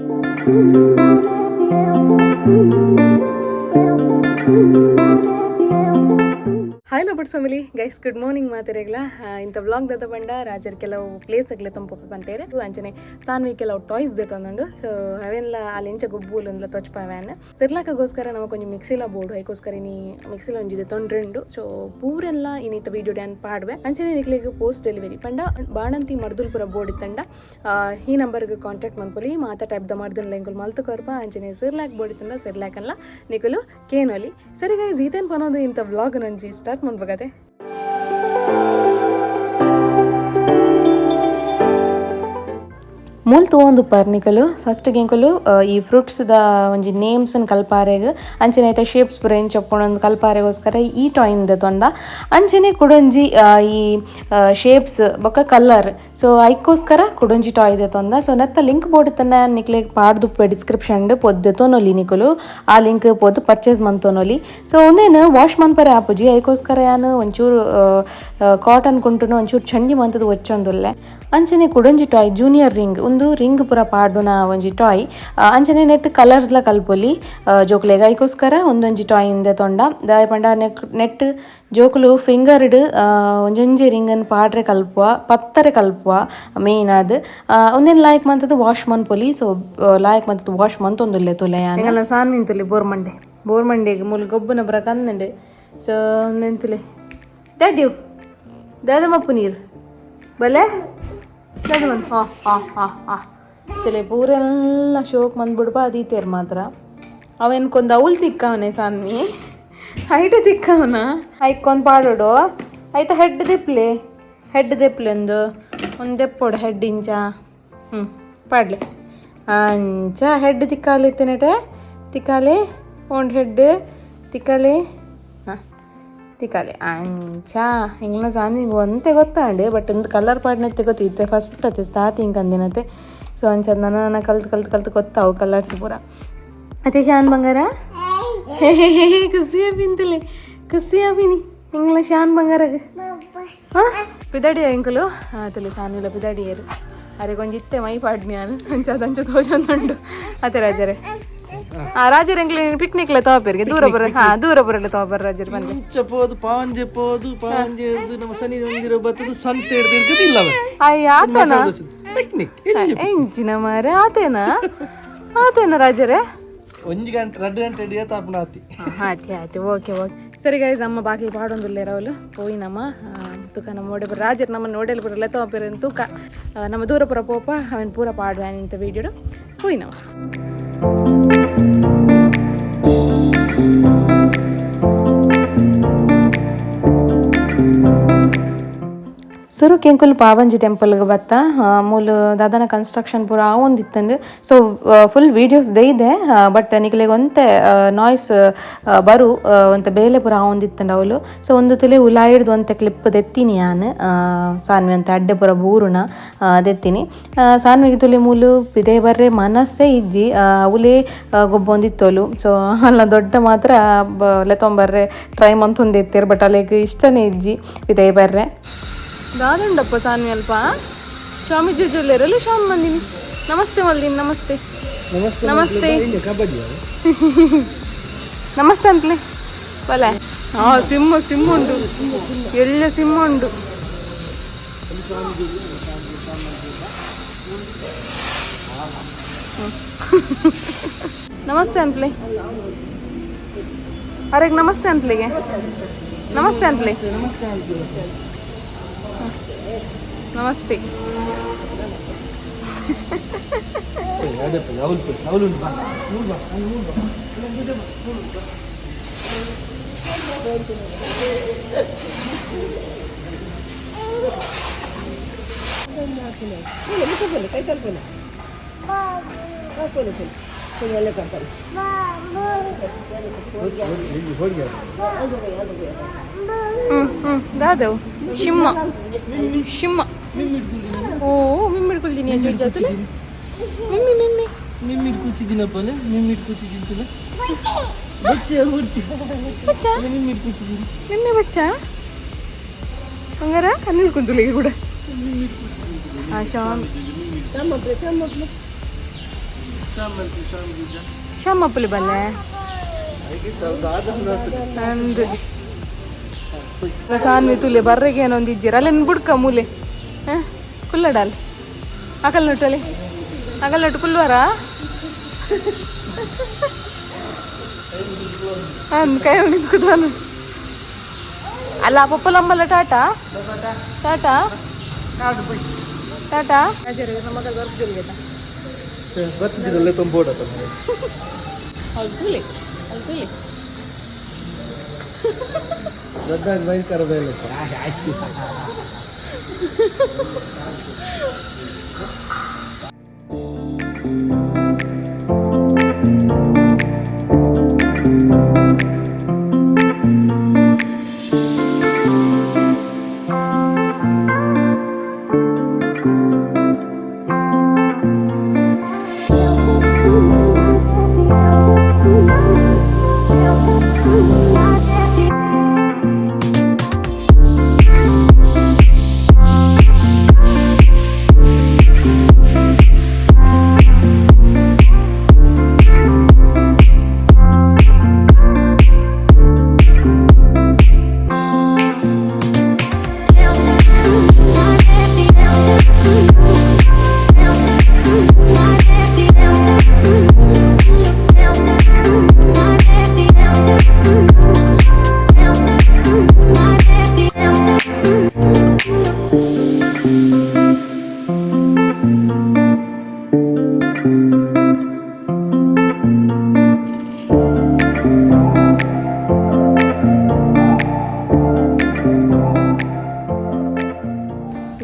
Hi ಲಬಡ್ಸ್ family guys, good morning ಮಾತೆರೆಗ್ಲ. ಇಂಥ vlog ದತ್ತ ಬಂಡ Roger ಕೆಲವು ಪ್ಲೇಸ್ ಅಗ್ಲೆ ತಂಪು ಬಂತೇರೆ ಅಂಚನೆ ಸಾನ್ವಿ ಕೆಲವು ಟಾಯ್ಸ್ ದೆತ್ತೊಂದುಂಡು. ಸೊ ಅವೆಲ್ಲ ಅಲ್ಲಿ ಎಂಚ ಗೊಬ್ಬುಲು ಅಂದ್ಲ ತೊಚ್ಪಾವ್ಯಾನ್ ಸಿರ್ಲಾಕಗೋಸ್ಕರ ನಮಕ್ ಒಂಜಿ ಮಿಕ್ಸಿಲ ಬೋರ್ಡು ಐಕೋಸ್ಕರ ಇನಿ ಮಿಕ್ಸಿಲ ಒಂಜಿ ತೊಂಡ್ರೆಂಡು. ಸೊ ಪೂರೆಲ್ಲ ಇನ್ನಿತ ವೀಡಿಯೋ ಡ್ಯಾನ್ ಪಾಡ್ವೆ. ಅಂಚನೆ ನಿಕ್ಲೆಗ್ ಪೋಸ್ಟ್ ಡೆಲಿವರಿ ಪಂಡ ಬಾಣಂತಿ ಮರ್ದುಲ್ಪುರ ಬೋರ್ಡ್ ಇತ್ತಂಡ ಈ ನಂಬರ್ಗೆ ಕಾಂಟ್ಯಾಕ್ಟ್ ಮನ್ಪೊಲಿ. ಮಾತ ಟೈಪ್ ದ ಮರ್ದನ್ ಎಂಕುಲು ಮಲ್ತ್ ಕೊರ್ಪ. ಅಂಚನೆ ಸಿರ್ಲಾಕ್ ಬೋರ್ಡ್ ಇತ್ತಂಡ ಸಿರ್ಲಾಕ್ ಅಲ್ಲ ನಿಕುಲು ಕೇನೊಲಿ. ಸರಿ ಗೈಸ್, ಈತೇನ್ ಪನೋದು ಇಂಥ ವ್ಲಾಗ್ ನಂಜಿ ಸ್ಟಾರ್ಟ್ ಮನ್ಪಗತೆ. ಮೂಲ್ ತೂವೊಂದು ಪರ್ನಿಕಲು ಫಸ್ಟ್ ಎಂಕುಲು ಈ ಫ್ರೂಟ್ಸ್ ದ ಒಂಜಿ ನೇಮ್ಸ್ ಕಲ್ಪಾರೆಗ್ ಅಂಚನೆ ಐತ ಶೇಪ್ಸ್ ಪೂರ ಎಂಚ ಉಪ್ಪುಂಡು ಕಲ್ಪಾರೆಗೋಸ್ಕರ ಈ ಟಾಯ್ನ್ ದೆತೊಂದ. ಅಂಚನೆ ಕುಡೊಂಜಿ ಈ ಶೇಪ್ಸ್ ಬೊಕ್ಕ ಕಲರ್, ಸೊ ಐಕೋಸ್ಕರ ಕುಡೊಂಜಿ ಟಾಯ್ ದೆತೊಂದ. ಸೊ ನೆತ್ತ ಲಿಂಕ್ ಬೋರ್ಡ್ ತನ್ನ ನಿಕ್ಲೆಗ್ ಪಾಡ್ದುಪ್ಪೆ ಡಿಸ್ಕ್ರಿಪ್ಷನ್ ಪೊದ್ ದೆತೊನೊಲಿ. ನಿಕುಲು ಆ ಲಿಂಕ್ ಪೋದು ಪರ್ಚೇಸ್ ಮಂತೊನೊಲಿ. ಸೊ ಉಂದೇನು ವಾಶ್ ಮನ್ಪರೆ ಆಪುಜಿ, ಐಕೋಸ್ಕರ ಯಾನ್ ಒಂಚೂರು ಕಾಟನ್ ಕುಂಟುನು ಒಂಚೂರು ಚಂಡಿ ಮಂತದ ಒಚ್ಚೊಂದುಲ್ಲೆ. ಅಂಚನೆ ಕುಡೊಂಜಿ ಟಾಯ್ ಜೂನಿಯರ್ ರಿಂಗ್, ಉಂದು ರಿಂಗ್ ಪೂರ ಪಾಡುನ ಒಂಜಿ ಟಾಯ್. ಅಂಚನೆ ನೆಟ್ ಕಲರ್ಸ್ ಲ ಕಲ್ಪೊಲಿ ಜೋಕುಲೆಗ್. ಐಕೋಸ್ಕರ ಒಂದೊಂಜಿ ಟಾಯ್ ಇಂದೆ ತೊಂಡ. ದಾಯೆ ಪಂಡ ನೆಟ್ ಜೋಕುಲು ಫಿಂಗರ್ಡ್ ಒಂಜೊಂಜಿ ರಿಂಗನ್ ಪಾಡ್ರೆ ಕಲ್ಪುವ, ಪತ್ತರೆ ಕಲ್ಪುವ ಮೇನ್ ಆದ್. ಉಂದೆನ್ ಲಾಯ್ಕ್ ಮಂತದ ವಾಶ್ ಮನ್ಪೊಲಿ. ಸೊ ಲಾಯ್ಕ್ ಮಂತದ ವಾಶ್ ಮಂತೊಂದುಲ್ಲೆ ತುಲೆ. ಎಂಗಲ್ನ ಸಾನ್ವಿನ್ ತುಲೆ ಬೋರ್ಮಂಡೆ, ಬೋರ್ಮಂಡೆಗ್ ಮೂಲು ಗೊಬ್ಬುನ ಪೂರ ಕಂದುಂಡು. ಸೊ ಉಂದೆನ್ ತುಲೆ ದಾದ್ಯು ದಾದ ಮಪ್ಪು ನೀರು ಬಲೆ ದಾದ ಮನ್ ಹಾಂ ಹಾಂ ಹಾಂ ಹಾಂ ತುಲೆ ಪೂರೆಲ್ಲ ಶೋಕ್ ಮಂದ್ಬಿಡ್ಪ ಅದೀತೇರ್ ಮಾತ್ರ. ಅವೇನ್ಕೊಂದು ಅವಳು ತಿಕ್ಕವನೆ ಸಾನ್ವಿ ಹೈಟ್ ತಿಕ್ಕವನ ಐಕೊಂದು ಪಾಡೋಡು. ಆಯ್ತಾ ಹೆಡ್ ದೆಪ್ಲೆ, ಹೆಡ್ ದೆಪ್ಲೆ ಒಂದು ಒಂದು ದೆಪ್ಪೋಡು ಹೆಡ್ ಇಂಚ. ಹ್ಞೂ ಪಾಡ್ಲೆ ಅಂಚ ಹೆಡ್ ತಿಕ್ಕಾಲೆ ಇತ್ತನೇಟೆ ತಿಕ್ಕಾಲೆ ಒಂದು ಹೆಡ್ ತಿಕ್ಕಾಲೆ. ಹಾಂ ತಿಕ್ಕಾಲೆ ಅಂಚ. ಎಂಗ್ಲ ಸಾನ್ವಿಗ್ ಒಂತೆ ಗೊತ್ತಾಂಡು, ಬಟ್ ಒಂದು ಕಲರ್ ಪಾಡ್ನೆತ್ತೆ ಗೊತ್ತಿತ್ತೆ ಫಸ್ಟ್ ಅತ್ತೆ ಸ್ಟಾರ್ಟಿಂಗ್ ಅಂದಿನತೆ. ಸೊ ಅಂಚ ನನ್ನ ನನ್ನ ಕಲ್ತು ಕಲ್ತು ಕಲ್ತು ಗೊತ್ತಾವು ಕಲರ್ಸ್ ಪೂರ. ಅತ್ತೆ ಶಾನ್ ಬಂಗಾರ ಖುಷಿ ಆಪಿಂತಲೆ, ಖುಷಿ ಆಪಿನಿ ಎಂಗ್ಲ ಶಾನ್ ಬಂಗಾರಗ್. ಹಾಂ ಪಿದಾಡಿ ಎಂಕುಲು ತುಲಿ ಸಾನ್ವಿಲ ಪಿದಾಡಿಯರು. ಅರೆ ಕೊಂಚ ಇತ್ತೆ ಮೈ ಪಾಡ್ನಿ ನಾನು ಅಂಚ ಅದಂಚ ತೋಜೊಂದುಂಡು. ಅತ್ತೆ ರಾಜರೇ, ಆ ರಾಜರ ಎಂಕ್ಲೆ ಪಿಕ್ನಿಕ್ ಲ ತೋಪೆರ್ಗೆ ದೂರ ಬರ. ಹಾ ದೂರ ಬರಲ್ಲ ತೋಪರ್ ರಾಜರು ಬಂದೆ. ಇಂಚ ಪೋದು ಪಾವಂಜೆ ಪೋದು ಪಾವಂಜೆ ಹಿಡ್ದು ನಮ್ಮ ಸನಿ ಮಂದಿರ ಬತ್ತದು ಸಂತೆ ಹಿಡ್ದು ಹಿಡ್ಕದಿಲ್ಲ. ಅಯ್ಯ ಆತನ ಪಿಕ್ನಿಕ್ ಎಂಚಿನ ಮಾರೆ, ಆತೇನಾ ಆತೇನ ರಾಜರೇ? ಒಂಜಿ ಗಂಟೆ 2 ಗಂಟೆ ಹಿಡಿಯ ತಾಪನ ಆತಿ. ಆಯ್ತು ಆಯ್ತು, ಓಕೆ ಓಕೆ. ಸರಿ ಗೈಸ್, ಅಮ್ಮ ಬಾಗಿಲು ಪಾಡೊಂದುಲ್ಲೇರ ಅವಳು ಪೋಯಿನಮ್ಮ. ತೂಕ ನಮ್ಮ ಓಡೆ ಪುರ ರಾಜರು ನಮ್ಮ ನೋಡೆಲ್ ಪುರ ಲೆತ್ತೋಪೆರ್ ತೂಕ. ನಮ್ಮ ದೂರ ಪುರ ಪೋಪ ಅವನ್ ಪೂರ ಪಾಡುವ ಇಂತ ವೀಡಿಯೋ ಪೋಯಿನಮ್ಮ. ಸುರುಕ್ ಎಂಕುಲು ಪಾವಂಜಿ ಟೆಂಪಲ್ಗೆ ಬತ್ತ. ಮೂಲು ದಾದನ ಕನ್ಸ್ಟ್ರಕ್ಷನ್ ಪೂರ ಆವೊಂದಿತ್ತಂಡು. ಸೊ ಫುಲ್ ವೀಡಿಯೋಸ್ ದೈದೆ, ಬಟ್ ನಿಕಲೆಗ್ ಒಂತೆ ನಾಯ್ಸ್ ಬರು, ಒಂತೆ ಬೇಲೆ ಪೂರ ಆವೊಂದಿತ್ತಂಡು ಅವಳು. ಸೊ ಒಂದು ತುಲೆ ಉಲಾಯಿಡ್ದು ಒಂತೆ ಕ್ಲಿಪ್ ದೆತ್ತೀನಿ ಯಾನ್. ಸಾನ್ವಿ ಅಂತ ಅಡ್ಡೆ ಪೂರ ಬೂರುನ ದೆತ್ತೀನಿ. ಸಾನ್ವಿಗೆ ತುಲೆ ಮೂಲು ಪಿದೆ ಬರ್ರೆ ಮನಸ್ಸೇ ಇಜ್ಜಿ, ಅವಲೇ ಗೊಬ್ಬೊಂದಿತ್ತೋಲು. ಸೊ ಅಲ್ಲ ದೊಡ್ಡ ಮಾತ್ರ ಲೆತ್ತೊಂಬರ್ರೆ ಟ್ರೈ ಮಂತೊಂದಿತ್ತೆರ್, ಬಟ್ ಅಲೆಗ್ ಇಷ್ಟನೇ ಇಜ್ಜಿ ಪಿದೆ ಬರ್ರೆ. ದಾದುಂಡಪ್ಪ ಸಾನ್ವಿ ಅಲ್ಪ ಸ್ವಾಮಿ ಜುಜುಲ್ಲೇರಲ್ಲಿ ಶ್ಯಾಮ್ ಮಂದಿನಿ. ನಮಸ್ತೆ ಮಲ್ದಿನಿ, ನಮಸ್ತೆ ನಮಸ್ತೆ ನಮಸ್ತೆ ಅಂತಲೇ ಬಲೆ. ಹಾ ಸಿಮ್ ಸಿಮ್ ಉಂಡು, ಎಲ್ಲ ಸಿಮ್ ಉಂಡು. ನಮಸ್ತೆ ಅಂತಲೇ ಅರೆ, ನಮಸ್ತೆ ಅಂತಲಿಗೆ, ನಮಸ್ತೆ ಅಂತಲೇ, ನಮಸ್ತೆ. ಹ್ಞೂ ಹ್ಞೂ ದಾದವು ಶಿಮ್ಮ ಶಿಮ್ಮ. ಓ ಮಿಮ್ಮಿಡ್ ಕುಲ್ದಿನಿ ಅಜ್ಜಿ ಜಾತಲೆ ಮಿಮ್ಮಿ ಮಿಮ್ಮಿ మిమ్మిడి కూర్చి తినపోలే, మిమ్మిడి కూర్చి తింటున్నా ಬಚ್ಚೆ ಹುರ್ಚಿ. ಬಚ್ಚ మిమ్మిడి కూర్చి తిని ನಿನ್ನೆ ಬಚ್ಚ ಹಂಗಾರ ಅನಿಲ್ ಕುಂತುಲಿಗೆ ಕೂಡ. ಆ ಶಾಮ್ ಶಾಮಪ್ಪಲಿ ಬಲ್ಲೆ ಅಂದು ಸಾನ್ವಿ ತುಲೆ ಬರ್ರೆಗೆ ಏನೊಂದು ಇಜ್ಜಿರ ಅಲ್ಲೇನು ಬುಡ್ಕ ಮೂಲೆ. ಹಾಂ, ಕುಲ್ಲಡಾಲ್ ಅಕಲ್ ನಟ್ಟಲ್ಲಿ ಅಕಲ್ ನಟ್ಟು ಕುಲ್ವಾರ ಅಂದ್ ಕೈ ನಿಂತ್ಕುದಾನು ಅಲ್ಲ. ಪಪ್ಪಲಮ್ಮಲ್ಲ. ಟಾಟಾ ಟಾಟಾ ಟಾಟಾ. ಬತ್ತಿದ್ದಲ್ಲೇ ತುಂಬೋಡ. ಅಲ್ಲಿ ತೂಲೆ, ಅಲ್ಲಿ ತೂಲೆ. ದೊಡ್ಡ ಬೈಕರ ಬೇಲೆ.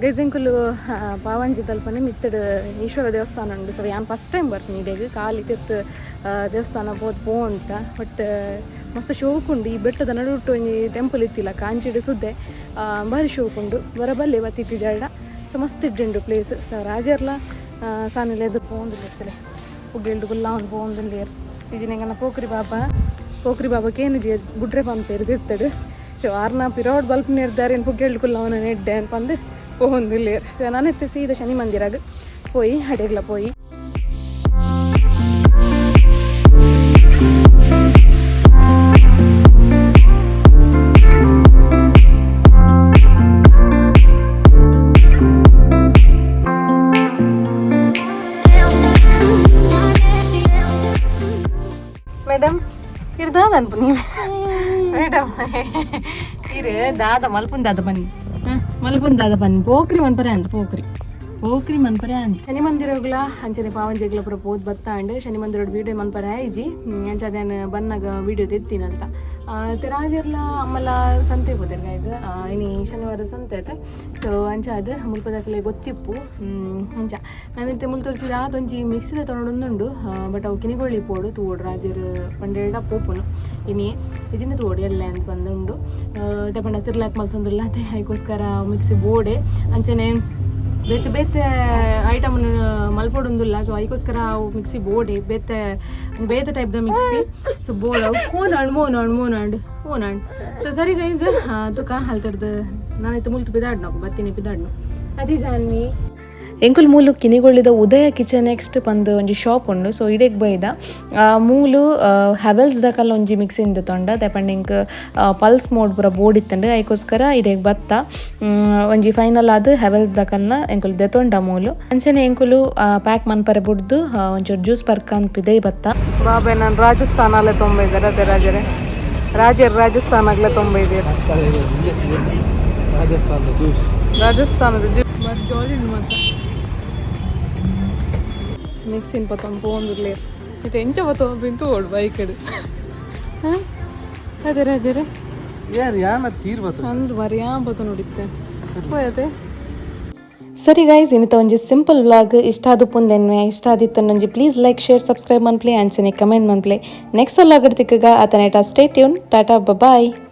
ಗೈಸ್, ಎಂಕುಲು ಪಾವಂಜಿ ತಲ್ಪನೆ ಮಿತ್ತಡು ಈಶ್ವರ ದೇವಸ್ಥಾನ ಉಂಡು. ಸೊ ಯಾನ್ ಫಸ್ಟ್ ಟೈಮ್ ಬರ್ತೀನಿ ಇಡೆಗ್. ಖಾಲಿ ತಿರ್ತು ದೇವಸ್ಥಾನ ಪೋದು ಪೋ ಅಂತ. ಬಟ್ ಮಸ್ತ್ ಶೋಕುಂಡು. ಈ ಬೆಟ್ಟದ ನಡುಟ್ಟು ಒಂಜಿ ಟೆಂಪಲ್ ಇತ್ತಿಲ್ಲ ಕಾಂಚಿಡ್ ಸುದ್ದೆ. ಬಾರಿ ಶೋಕುಂಡು. ಬರಬಲ್ಲೆ ಬತ್ತಿತ್ತಿ ಜಲ್ಡ. ಸೊ ಮಸ್ತ್ ಇಡ್ಡುಂಡು ಪ್ಲೇಸ್. ಸೊ ರಾಜರ್ಲ ಸಾನಿಲೆ ಎದುರು ಪೋಂದು ಪುಗ್ಗೆಲ್ಡು ಗುಲ್ಲ ಒಂದು ಪೋಂದುಲ್ಲೇರ್. ಇಜಿನೆಂಗನ ಪೋಕ್ರಿ ಬಾಬಾ, ಪೋಕ್ರಿ ಬಾಬಾ ಕೇನು ಜಿ ಬುಡ್ರೆ ಪಂಪೇರು ತಿರ್ತಡು. ಸೊ ಆರ್ನ ಪಿರೋಡ್ ಬಲ್ಪ್ ನೇರ್ದಾರೆ ಪುಗ್ಗೆಲ್ಡು ಕುಲ್ಲ ಅವನ ನೆಡ್ಡೆ ಪಂದು ಪೋಂದುಲ್ಲೇರ್. ಸೊ ನಾನೆತ್ತೆ ಸೀದಾ ಶನಿ ಮಂದಿರಾಗ ಪೋಯಿ, ಅಡೆಗ್ಲ ಪೋಯಿ. ಮೇಡಮ್, ಇರ್ ದಾದ ಅನ್ಪು ನೀವು ಮೇಡಮ್. ಇರು ದಾದ ಮಲ್ಪುನ್ ದಾದ ಬನ್ನಿ. ಮಲ್ಪುನ್ ದಾದ ಬನ್ನಿ. ಪೋಕ್ರಿ ಮನ್ಪರೆ ಅಂತ, ಪೋಕ್ರಿ ಪೋಕ್ರಿ ಮನ್ಪರೆ ಅಂತ. ಶನಿ ಮಂದಿರಗ್ಲ ಅಂಚನೆ ಪಾವಂಜೆಗ್ಲ ಪೂರ ಪೋದ್ ಬತ್ತಾಂಡ್. ಶನಿ ಮಂದಿರೋಡ್ ವೀಡಿಯೋ ಮನ್ಪರೆ ಆಯ್ಜಿ. ಅಂಚ ಅದೇನು ಬನ್ನಾಗ ವೀಡಿಯೋ ತೆತ್ತೀನಂತ. ರಾಜರ್ಲ ಅಮ್ಮಲ ಸಂತೆ ಪೋತೆರ್ ಗೈಸ್. ಇನಿ ಶನಿವಾರ ಸಂತೆ ಆಯ್ತಾ. ಸೊ ಅಂಚ ಅದು ಮುಲ್ಪದಕ್ಲೆ ಗೊತ್ತಿಪ್ಪು. ಅಂಚ ನಾನಿತ್ತೆ ಮುಲ್ ತೋರಿಸಿದ ಅದೊಂಜಿ ಮಿಕ್ಸಿದ ತೊಗೊಂಡೊಂದುಂಡು. ಬಟ್ ಅವು ಕಿನಿಗೊಳ್ಳಿ ಪೋಡು ತೂವೋಡು. ರಾಜರು ಪಂಡೆರಡ ಪೋಪುನು ಇನಿ ಇಜಿನ ತೂವೋಡು ಎಲ್ಲ ಅಂತ ಬಂದುಂಡು. ಪಂಡ ಸಿರ್ಲಾಕ್ ಮಲ್ತೊಂದುಲ್ಲ ಅತ್ತೆ, ಅದಕ್ಕೋಸ್ಕರ ಮಿಕ್ಸಿ ಬೋಡೆ. ಅಂಚನೆ ಬೇತೆ ಬೇತೆ ಐಟಮ್ ಮಲ್ಪೊಡುಂದುಲ್ಲ. ಸೊ ಅದಕ್ಕೋಸ್ಕರ ಅವು ಮಿಕ್ಸಿ ಬೋಡೆ. ಬೇತೆ ಬೇತೆ ಟೈಪ್ದ ಮಿಕ್ಸಿ. ಸೊ ಬೋಡ್ ಅವು. ಓನಾಂಡ್ ಮೋನಾಂಡ್ ಮೋನಾಂಡ್ ಓನಾಂಡ್. ಸೊ ಸರಿ ಗೈಸ್, ತುಕ ಅಲ್ತರ್ದು ನಾನಿತ್ತು ಮುಲ್ತು ಪಿದಾಡ್ನು ಬತ್ತೀನಿ ಪಿದಾಡ್ನು ಅದೇ ಜಾನ್ವಿ. ಎಂಕುಲ್ ಮೂಲು ಕಿನಿಗೊಳ್ಳಿದ ಉದಯ ಕಿಚನ್ ನೆಕ್ಸ್ಟ್ ಪಂದ್ ಒಂಜಿ ಶಾಪ್ ಉಂಡು. ಸೊ ಇಡೆಗ್ ಬೈದ. ಮೂಲು ಹ್ಯಾವೆಲ್ಸ್ ದಕಲ್ ಒಂಜಿ ಮಿಕ್ಸಿಂದ ತೊಂಡ ದೆಪಂಡ ಎಂಕ್ ಪಲ್ಸ್ ಮೋಡ್ ಪೂರ ಬೋರ್ಡ್ ಇತ್ತಂಡು. ಐಕೋಸ್ಕರ ಇಡೆಗ್ ಬತ್ತ ಒಂಜಿ ಫೈನಲ್ ಆದ್ ಹ್ಯಾವೆಲ್ಸ್ ದಕಲ್ನ ಎಂಕುಲು ದೆತೊಂಡ ಮೂಲು. ಅಂಚನೆ ಎಂಕುಲು ಪ್ಯಾಕ್ ಮನ್ಪರೆ ಬುಡ್ದು ಒಂಚೂರು ಜ್ಯೂಸ್ ಪರ್ಕ ಪಿದೈ ಬತ್ತ. ಬಾಬೆ, ನಾನು ರಾಜಸ್ಥಾನ ಅಲ್ಲೇ ತೊಂಬ ಇದ್ದಾರೆ. ಅದೇ ರಾಜರೇ, ರಾಜರು ರಾಜಸ್ಥಾನ ಆಗ್ಲೇ ತೊಂಬ ಇದ್ದೀರ. ರಾಜಸ್ಥಾನದ ಜ್ಯೂಸ್. ರಾಜಸ್ಥಾನದ ಜ್ಯೂಸ್ ಬಾರಿ ಜಾಲಿ ಮಾತ್ರ. ಮಿಕ್ಸಿನ್ ಪತ್ತೊಂದು ಪೋಂದುರ್ಲೆ ಇದು ಎಂಚ ಪತ್ತೊಂದು ಪಿಂತು ಓಡು ಬೈಕಡ್. ಹಾಂ, ಅದೇ ರಾಜರೇ. ಯಾರು ಯಾನ ತೀರ್ ಬತ್ತು. ಅಂದು ಮರಿ ಯಾನ್ ಪತ್ತ ನೋಡಿತ್ತೆ ಪೋಯತೆ. ಸರಿ ಗೈಸ್, ಇನ್ನಿತ ಒಂಜಿ ಸಿಂಪಲ್ ವ್ಲಾಗ್ ಇಷ್ಟ ಆದುಪ್ಪುಂದೆನ್ವೆ. ಇಷ್ಟ ಆದಿತ್ತನ್ನೊಂಜಿ please like, share, subscribe ಮನ್ಪ್ಲೆ. ಅಂಚನೆ ಕಮೆಂಟ್ ಮನ್ಪ್ಲೆ. ನೆಕ್ಸ್ಟ್ ವ್ಲಾಗ್ ತಿಕ್ಕಗ. ಅತನೇಟ stay tune. Tata, bye.